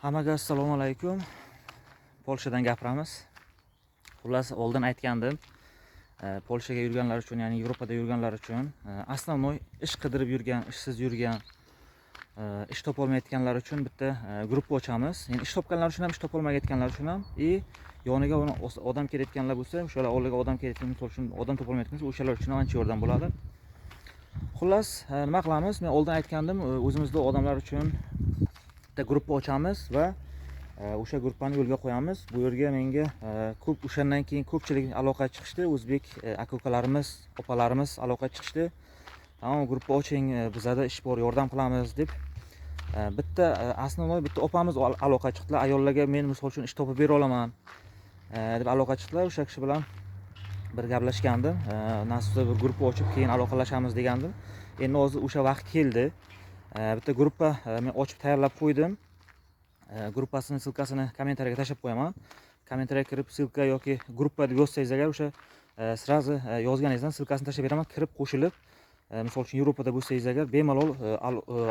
Hammaga assalomu alaykum. Polshadan gapiramiz. Xullas, oldin aytgandim. Polshaga yurganlar uchun, ya'ni Yevropada yurganlar uchun, основной ish qidirib yurgan, ishsiz yurgan, ish topolmayotganlar uchun bitta gruppa ochamiz. Ya'ni ish topganlar uchun ham, ish topolmayotganlar uchun ham и yoniga uni odam kelayotganlar bo'lsa, o'shalar oldiga odam kelayotgan, misol uchun, odam topolmayotgan bo'lsa, o'shalar uchun ham ancha yordam bo'ladi. Xullas, nima qilamiz? Men oldin aytgandim, o'zimizda odamlar uchun bitta gruppa ochamiz va o'sha gruppani yo'lga qo'yamiz. Bu yerga menga ko'p, o'shandan keyin ko'pchilik aloqa chiqishdi. O'zbek aka ukalarimiz, opalarimiz aloqa chiqishdi. "Tamom, gruppa oching, bizada ish bor, yordam qilamiz", deb. Bitta основной bitta opamiz aloqa chiqdilar. "Ayollarga men, misol uchun, ish topib bera olaman", deb aloqa chiqdilar. O'sha kishi bilan bir gaplashgandim. Nasibda bir gruppa ochib, keyin aloqalashamiz degandim. Endi hozir o'sha vaqt keldi. Bitta gruppa men ochib tayyorlab qo'ydim. Gruppasini ссылка sini kommentariyaga tashlab qo'yaman. Kommentariyaga kirib, "ссылка" yoki "gruppa" deb yozsangiz agar, o'sha сразу yozganingizdan ссылка sini tashlab beraman. Kirib qo'shilib, misol uchun, Yevropada bo'lsangiz agar, bemalol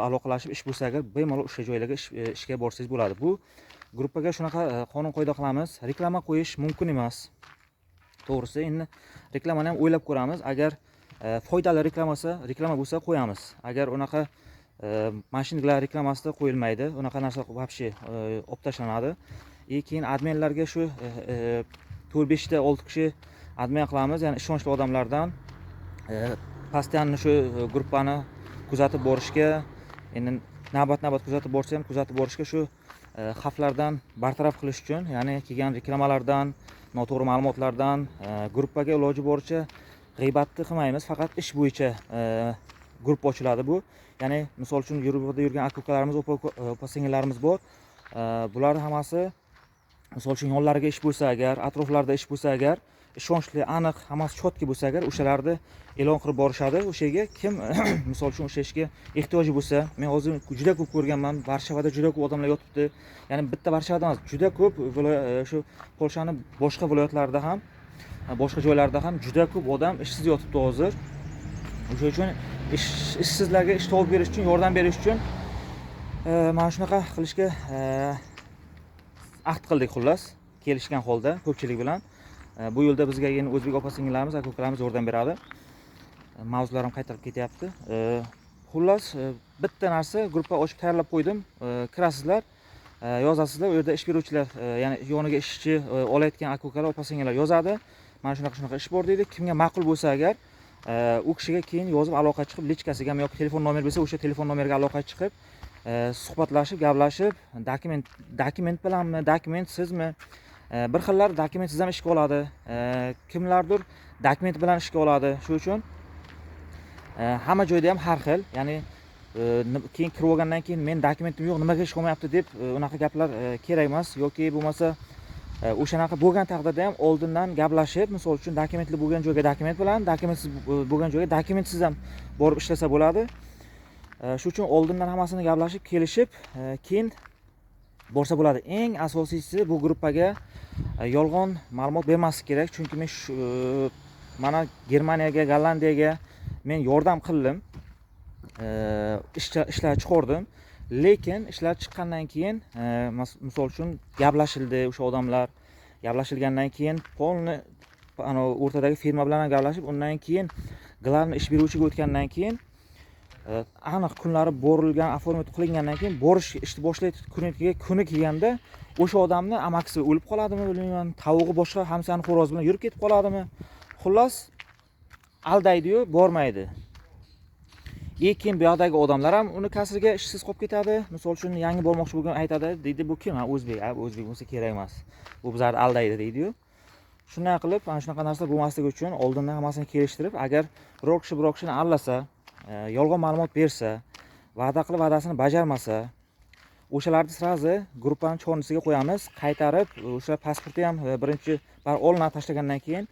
aloqalashib, ish bo'lsa agar, bemalol o'sha joylarga ishga borsangiz bo'ladi. Bu gruppaga shunaqa qonun qoida qilamiz. Reklama qo'yish mumkin emas. To'g'risi, endi reklamani ham o'ylab ko'ramiz. Agar foydali reklama bo'lsa, qo'yamiz. Agar unaqa мошенник lar reklamasida qo'yilmaydi. Unaqa narsa вообще olib tashlanadi. И keyin adminlarga shu 4, 5 ta, 6 kishi admin qilamiz, ya'ni ishonchli odamlardan, постоянно shu gruppani kuzatib borishga, endi navbat-navbat kuzatib borsa ham, kuzatib borishga, shu xavflardan bartaraf qilish uchun, ya'ni kelgan reklamalardan, noto'g'ri ma'lumotlardan. Gruppaga iloji boricha g'iybatni qilmaymiz, faqat ish bo'yicha gruppa ochiladi bu. Ya'ni, misol uchun, Yevropada yurgan aka ukalarimiz, opa singillarimiz bor. Bularni hammasi, misol uchun, yonlariga ish bo'lsa agar, atroflarida ish bo'lsa agar, ishonchli, aniq, hammasi чётко bo'lsa agar, o'shalarni e'lon qilib borishadi. O'sha yerga kim, misol uchun, o'sha ishga ehtiyoji bo'lsa. Men hozir juda ko'p ko'rganman, Varshavada juda ko'p odamlar yotibdi. Ya'ni bitta Varshavada emas, juda ko'p shu Polshani boshqa viloyatlarida ham, boshqa joylarda ham juda ko'p odam ishsiz yotibdi hozir. O'sha uchun ishsizlarga ish topib berish uchun, yordam berish uchun mana shunaqa qilishga ahd qildik, xullas, kelishgan holda ko'pchilik bilan. Bu yo'lda bizga endi o'zbek opa singillarimiz, aka ukalarimiz yordam beradi. Mavzularim qaytarib ketyapti. Xullas, bitta narsa, gruppa ochib tayyorlab qo'ydim. Kirasizlar, yozasizlar. U yerda ish beruvchilar, ya'ni yoniga ishchi olayotgan aka ukalar, opa singillar yozadi: "Mana shunaqa shunaqa ish bor", deydi. Kimga ma'qul bo'lsa agar, u kishiga keyin yozib aloqa chiqib, личка sigami yoki telefon nomer bersa, o'sha telefon nomeriga aloqa chiqib, suhbatlashib, gaplashib, dokument bilanmi, dokumentsizmi, bir xillar dokumentsiz ham ishga oladi, kimlardir dokument bilan ishga oladi. Shu uchun hamma joyda ham har xil. Ya'ni keyin kirib olgandan keyin "Men dokumentim yo'q, nimaga ish olmayapti?" deb unaqa gaplar kerak emas. Yoki bo'lmasa, o'shanaqa bo'lgan taqdirda ham oldindan gaplashib, misol uchun, dokumentli bo'lgan joyga dokument bilan, dokumentsiz bo'lgan joyga dokumentsiz ham borib ishlasa bo'ladi. Shu uchun oldindan hammasini gaplashib, kelishib, keyin borsa bo'ladi. Eng asosiysi, bu gruppaga yolg'on ma'lumot bermaslik kerak, chunki men shu mana Germaniyaga, Gollandiyaga men yordam qildim, ishlar chiqardim. Lekin ishlar chiqqandan keyin, misol uchun, gaplashildi o'sha odamlar, gaplashilgandan keyin полный anavi o'rtadagi firma bilan ham gaplashib, undan keyin главный ish beruvchiga o'tgandan keyin, aniq kunlari borilgan, оформить qilingandan keyin, borish, ishni boshlaydi kuni kelganda, o'sha odamni amakisi o'lib qoladimi, bilmayman, tovug'i boshqa hamsani xo'rozi bilan yurib ketib qoladimi, xullas, aldaydiyu, bormaydi. И keyin bu yoqdagi odamlar ham uni kasriga ishsiz qolib ketadi. Misol uchun, yangi bormoqchi bo'lgan aytadi, deydi: "Bu kim? Ha, o'zbek. Ha, bu o'zbek bo'lsa, kerak emas, bu bizlarni aldaydi", deydiyu. Shunday qilib, mana shunaqa narsa bo'lmasligi uchun oldindan hammasini kelishtirib, agar biror kishi biror kishini aldasa, yolg'on ma'lumot bersa, va'da qilib va'dasini bajarmasa, o'shalarni сразу gruppani чёрный siga qo'yamiz. Qaytarib o'sha pasportni ham birinchi bar olinadi, tashlagandan keyin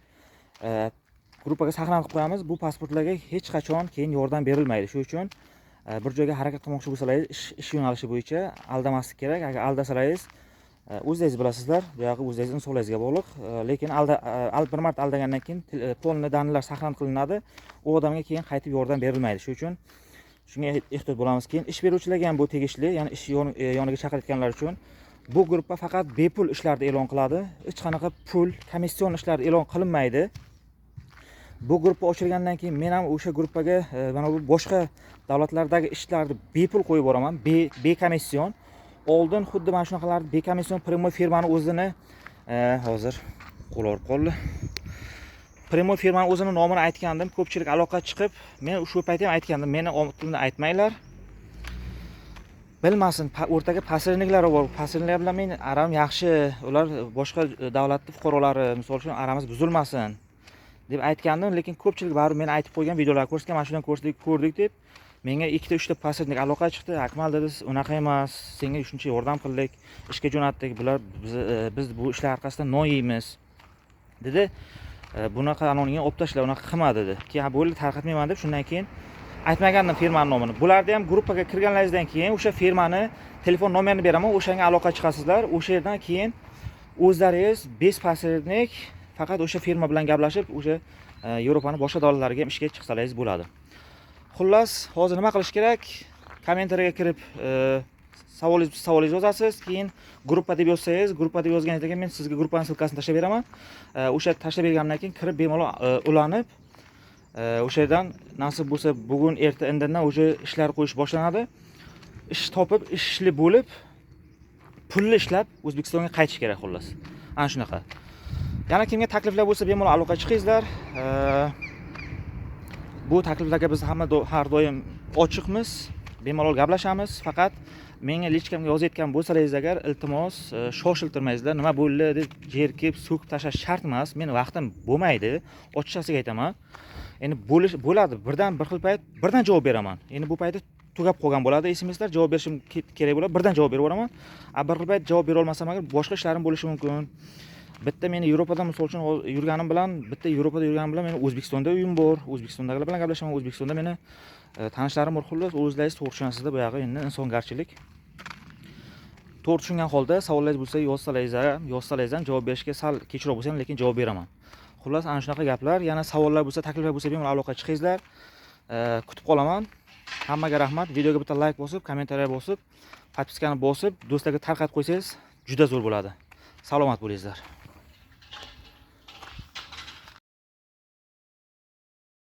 gruppaga saqlanib qo'yamiz. Bu pasportlarga hech qachon keyin yordam berilmaydi. Shuning uchun bir joyga harakat qilmoqchi bo'lsalaringiz, ish yo'nalishi bo'yicha aldamaslik kerak. Agar aldasalaringiz, o'zingiz bilasizlar, buyog'i o'zingiz insonlaringizga bog'liq. Lekin bir marta aldagandan keyin полный данные lar saqlanib qilinadi, u odamga keyin qaytib yordam berilmaydi. Shuning uchun shunga ehtiyot bo'lamiz. Keyin ish beruvchilarga ham bu tegishli, ya'ni ish yoniga chaqirayotganlar uchun. Bu gruppa faqat bepul ishlarni e'lon qiladi, hech qanaqa pul, komission ishlar e'lon qilinmaydi. Bu gruppa ochilgandan keyin men ham o'sha gruppaga mana bu boshqa davlatlardagi ishlarni bepul qo'yib boraman, бескомиссион. Oldin xuddi mana shunaqalarni бескомиссион прямой firmani o'zini, hozir qo'l og'rib qoldi, прямой firmani o'zini nomini aytgandim, ko'pchilik aloqa chiqib, men shu payt ham aytgandim, meni otimni aytmanglar, bilmasin, o'rtaga посредник lar bor, посредник lar bilan men aram yaxshi, ular boshqa davlatni fuqarolari, misol uchun, aramiz buzilmasin deb aytgandim. Lekin ko'pchilik baribir men aytib qo'ygan videolar ko'rsatgan, mana shundan ko'rdik, ko'rdik deb menga ikkita, uchta посредник aloqa chiqdi. "Akmal, — dedi, — unaqa emas, senga shuncha yordam qildik, ishga jo'natdik, bular biz bu ishlar orqasidan non yeymiz", dedi. "Bunaqa anoningni olib tashla, unaqa qilma", dedi. Keyin "Ha, bo'ldi, tarqatmayman" deb, shundan keyin aytmagandim firmani nomini. Bularni ham gruppaga kirganlaringizdan keyin o'sha firmani telefon nomerini beraman, o'shanga aloqa chiqasizlar. O'sha yerdan keyin o'zlaringiz без посредник faqat o'sha firma bilan gaplashib, o'sha Yevropani boshqa davlatlariga ham ishga chiqsalaringiz bo'ladi. Xullas, hozir nima qilish kerak? Kommentariyaga kirib, savolingizni yozasiz, keyin "gruppa" deb yozsangiz, "gruppa" deb yozganingizdan keyin men sizga gruppani ссылка sini tashlab beraman. O'sha tashlab berganimdan keyin kirib, bemalol ulanib, o'sha yerdan nasib bo'lsa bugun, erta indindan уже ishlar qo'yish boshlanadi. Ish topib, ishli bo'lib, pulli ishlab O'zbekistonga qaytish kerak, xullas, ana shunaqa. Yana kimga takliflar bo'lsa, bemalol aloqa chiqingizlar. Bu takliflarga biz hamma har doim ochiqmiz, bemalol gaplashamiz. Faqat menga личка mga yozayotgan bo'lsalaringiz agar, iltimos, shoshiltirmaysizlar, nima bo'ldi deb jerkib, so'kib tashlash shart emas. Meni vaqtim bo'lmaydi, ochiqchasiga aytaman. Endi bo'lish bo'ladi, birdan bir xil payt birdan javob beraman. Endi bu payti tugab qolgan bo'ladi smslar, javob berishim kerak bo'ladi, birdan javob berib yuboraman. A bir xil payt javob bera olmasam agar, boshqa ishlarim bo'lishi mumkin. Bitta meni Yevropada, misol uchun, yurganim bilan, bitta Yevropada yurganim bilan meni O'zbekistonda uyim bor, O'zbekistondagilar bilan gaplashaman, O'zbekistonda meni tanishlarim bor. Xullas, o'zlaringiz to'g'ri tushunasizlar, bu yog'i endi insongarchilik. To'g'ri tushungan holda savollaringiz bo'lsa, yozsalaringiz ham javob berishga sal kechroq bo'lsa ham, lekin javob beraman. Xullas, ana shunaqa gaplar. Yana savollar bo'lsa, takliflar bo'lsa, bemalol aloqa chiqingizlar. Kutib qolaman. Hammaga rahmat. Videoga bitta layk bosib, kommentariya bosib, подписка ni bosib, do'stlarga tarqatib qo'ysangiz juda zo'r bo'ladi. Salomat bo'lingizlar.